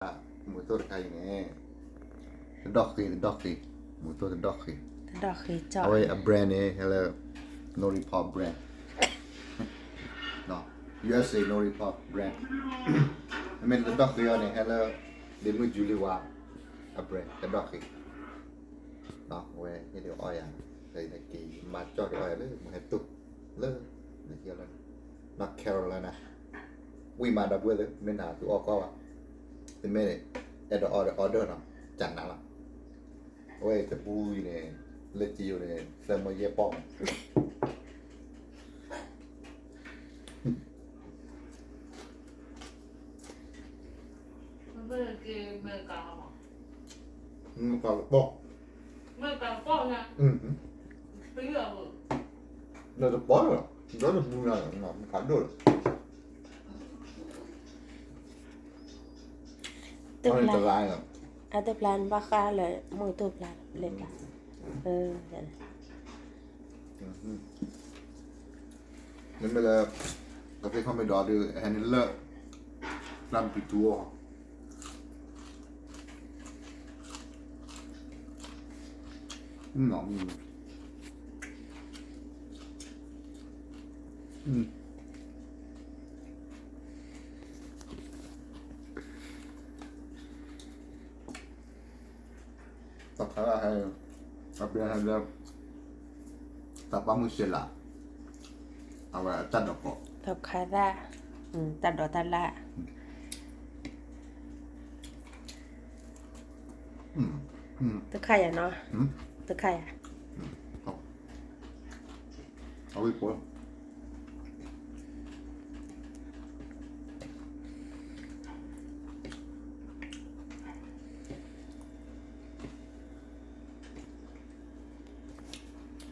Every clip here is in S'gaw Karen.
မုၢ်သိၣ်တခါအံၤန့ၣ် တဒီၣ်ဃ့ တဒီၣ်ဃ့, မုၢ်သိၣ်တဒီၣ်ဃ့, အဝဲအ brand န့ၣ် ဟဲလၢ Nori Pork brand, နော်, U S A Nori Pork brand, မ့မ့ၢ်တဒီၣ်ဃ့အီၤန့ၣ် ဟဲလၢ ဒ့မုၣ် Julie ဝါ အ brand တဒီၣ်ဃ့, အဝဲဟ့ၣ်ဒုးအီၣ်ယၤ, က့ၤမၤကၠီၣ်ဒုးအီၣ်ယၤလၢ မဟဲတိၢ် လၢ North Carolina, ဝံၣ်မးဒီပုၢ်ဝဲၢ်သ့ၣ် မ့ၢ်နၤသုအီၣ်ကီၢ်ဘၣ်, တမ့ၢ် အဲၣ်ဒိးအီၣ်ဒီး order နီၤ, ကနၤလီၤ, အဝဲတပူၤအံၤန့ၣ် လၢကယိၤန့ၣ် သၢမီယဲၢ်ပီၢ်မး မ့ၢ်ကပီၢ်, ဒီးတပီၢ်လီၤ, ဒီးတပူၤနၤလီၤ, မ့ၢ်ကဒိၣ်လီၤ, တဘျါ, အတဘျါနဘၣ်ဃးလၢ မုၢ်သိၣ်ဘျါလၢပျၢ်, မ့မ့ၢ်လၢ ကသ့ၣ်ခီၣ်မ့ၢ်ဒီးဒုး ဟဲန့ၢ်လၢ တၢ်မံၤတူအီၤ တၢ်ခါဟဲ, အဘျဲဟဲလၢ တၢ်ပာ်မုၢ်စဲးလး, အဝဲတၢ်ဒိးကီး, တၢ်ခါသၣ်, တၢ်ဒိးတၢ်လၣ်, တခါယၤနီၤ, တခါယၤ, အဝဲပှဲၤ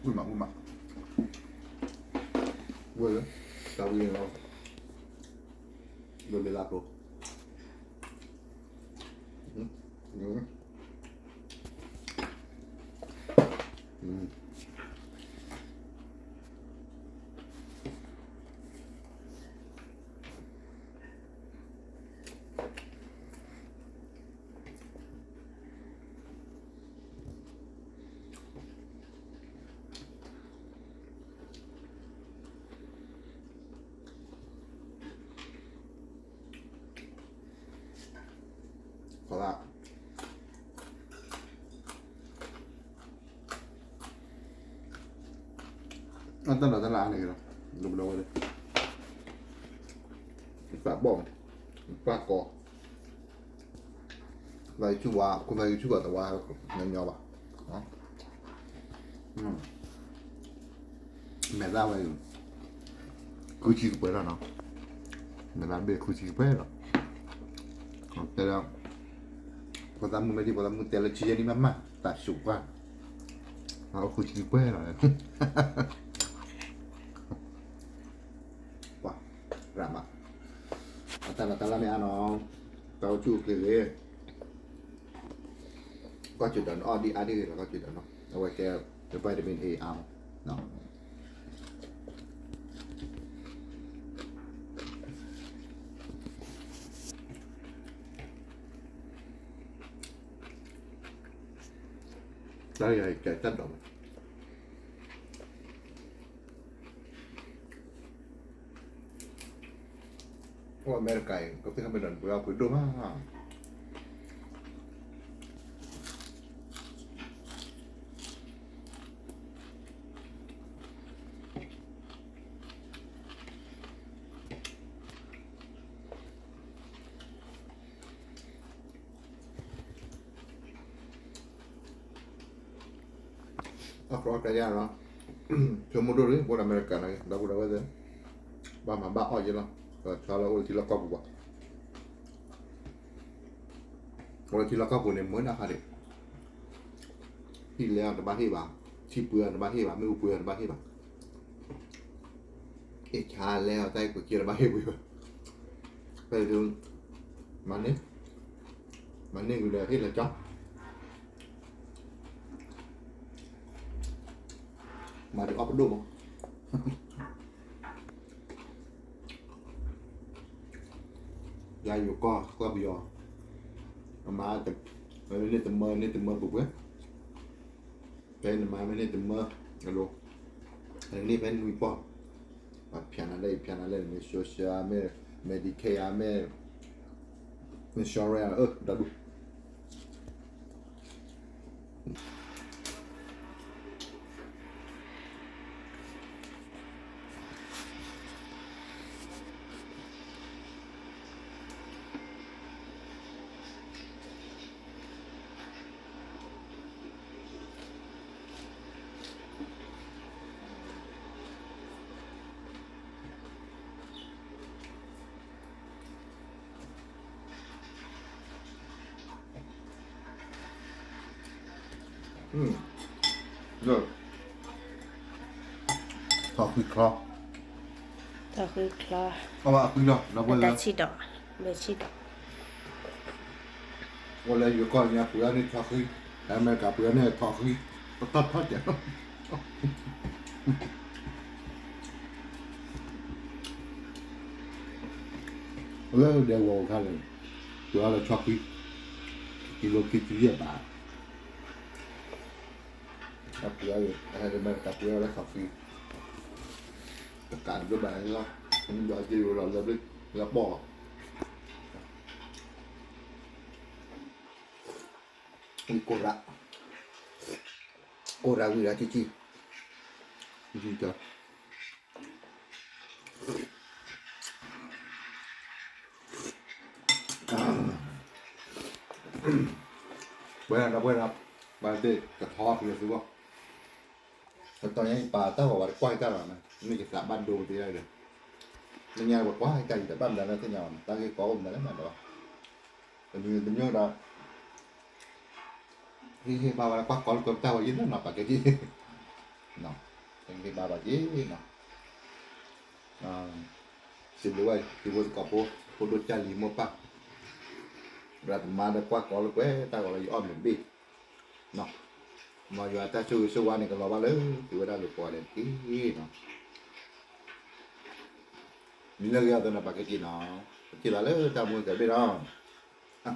ဝံၣ်မး ဝံၣ်မး, ဝဲၢ်လၢ တၢ်ဝံၣ်န့ၣ်လီၤ, လၢလၢလၢကျိ အတၢ်ဒိးတၢ်လၣ်အါန့ၣ်လီၤ, ဒိးဝဲလၢ ပာ်ဘီၣ်, ပာ်ကီၤ, လၢယဆူၣ်ဝါ ခိၣ်သၣ်ယဆူၣ်ဝါတဝါညီညီဘၣ်, မဲာ်သၣ်ဝဲ ခူဆံကပှဲၤလီၤနီၤ, မဲာ်သၣ်ဘ့ၣ်ခူဆံကပှဲၤလီၤ, တဲလၢ ဖိသၣ်မုၣ်မ့ၢ်ဒ် ဖိသၣ်မုၣ်တဲလၢဆံယဲၢ်နံၣ်မးမး တၢ်ဆိးပှၢ်, ခူဆံကပှဲၤလီၤ, ပှၤ ရၣ်မး, အတၢ်လီၢ်တၢ်လၢမ့ၢ်အါနီၤ, တၢ်အိၣ်ဆူၣ်အိၣ်ချ့ဂ့ၤ ကီၢ်စူၤဒီးနအီၣ်ဒ်အါဒ်ဂ့ၤလီၤ ကီၢ်စူၤဒီးနီၤ အဝဲကဲ the vitamin A အါမး, တၢ်ယၤကဲတၢ်ဒိးမး အိၣ်အမဲရကၤအံၤ ကသ့ၣ်ခီမ့ၢ်ဒီးနပှ့ၤအီၣ်ပှ့ၤဒိၣ်မး, အကြၢးအကြၢးယါလီၤ, ဆိကမိၣ်ဒိၣ်လံ ပအိၣ်ဒီးအမဲရကၤန့ၣ် ဒီပုၢ်ဒီဝဲၢ်သ့ၣ်, ဘၣ်မၤဘၣ်အီၣ်ယဲလီၤ, ဆီလၢအိၣ်လၢထံလီၢ်ကီၢ်ပူၤဘၣ်, အိၣ်လၢထံလီၢ်ကီၢ်ပူၤန့ၣ် မုာ်နၢ်ခါဒံး, ဟံၣ်လဲအီၤတဘၣ်ဟ့ၣ်ဘၣ်, ထံပှ့ၤအီၤတဘၣ်ဟ့ၣ်ဘၣ်, မ့ၣ်အူပှ့ၤအီၤတဘၣ်ဟ့ၣ်ဘၣ် အ့ၣ်ဆါလဲအီၤတၢ်အ့ၣ်ကွဲးက့ၤတဘၣ်ဟ့ၣ်ပှ့ၤဘၣ်, ဖဲဒုး, မၤန့ၢ်, မၤန့ၢ်ကွံာ်ဒီးဟ့ၣ်လၢကၠီ, မၤဒုးအီၣ်ပဒိၣ်မး ယၤယိၤကီၢ် ကီၢ်ပယီၤ, မၤ မ့ၢ်န့ၢ်တမၢ န့ၢ်တမၢပှဲၤပှဲၤ, ဖဲနမၤမ့ၢ်န့ၢ်တမၢ အလိၤ, န့ၢ်ဖဲနွံပီၢ်, ပှၤဖျါနၤလၢ ဖျါနၤလၢ မ့ၢ် social မ့ၢ် Medicare မ့ၢ် insurance အၢ ဒီဒူၣ် ထီၣ်ဃံချီ, ထီၣ်ဃံချီ, အဝဲအဃံလီၤ ဒီပုၢ်ဝဲၢ်လၢ တၢ်ဆံၣ်ဒီး ဘဲဆံၣ်ဒီး အိၣ်လၢယိၤကီၢ်ညါပှ့ၤအီၤန့ၣ်ထီၣ်ဃံ, အမဲရကၤပှ့ၤအီၤန့ၣ်ထီၣ်ဃံ, ပတၢ်ထီၣ်ကဲး လၢဒဲးဝီၤခါန့ၣ် ပှ့ၤအီၤလၢထီၣ်ဃံ, ကံလိခံဆံယဲၢ်ဘး, အပှ့ၤအီၤ အမဲရကၤပှ့ၤအီၤလၢထီၣ်ဃံ, တကးဘျိဘၣ်လီၤ, မ့ၢ်ဒီးက့ၤဝဲလီၤလၢဘျ့ လၢပီၢ်လီၤ. ဝံကိၢ်ရး, ကိၢ်ရးဝံရးထံထံ, ထံထံ, ပှဲၤဒီးပှဲၤဒီး, ဘၣ်သ့ၣ်ကထီၣ်ဃံအသုဘၣ်, ကတီၢ်ညါယပာ်တၢ်ဂီၤဝဲတကွၢ်တၢ်လီၤ, မ့ၢ်ယသးဘၣ်ဒိပသ့ဒၣ်ဒီး, မ့ၢ်ညါပကွၢ်တၢ်ယတဘၣ်မနုၤလၢသ့ၣ်ညါဘၣ်, တၢ်ဂ့ၢ်ကီအိၣ်မနုၤလၢမၤဒီး, တမံၤတမံၤဒီး ဟ့ၣ်ဟ့ၣ်ဘါဝဲကွၢ်ကီလၢကွဲးပတၢ်ဝဲယဲၢ်နီၤနီၤ ပာ်ကဲဒ်, ဟ့ၣ်ဟ့ၣ်ဘါဘၣ်က့ၤနီၤ, စံးဘျုးဝဲ သုဖိသကိးဖိ ဖိဒိၣ်ကၢ်လံၤမိၢ်ပၢ်, ရၤသမါဒီးကွၢ်ကီလၢကွဲးတၢ်ဂီၤလၢယအီၣ်မ့ၤဘ့ၣ်, မ်ယွၤတၢ်ဆိၣ်ဂ့ၤဆိၣ်ဝါန့ၣ်ကလီၤဘၣ်လၢသုဝဲဒၣ်လိၤကိးဂၤဒဲးတက့ၢ်နီၤ, မ့ၢ်လၢဂ့ၤအသိးန့ၣ် ပာ်ကဲဒ်နီၤ, ပထံၣ်လီၤလၢတၢ်မူကဘ့ၣ်နီၤ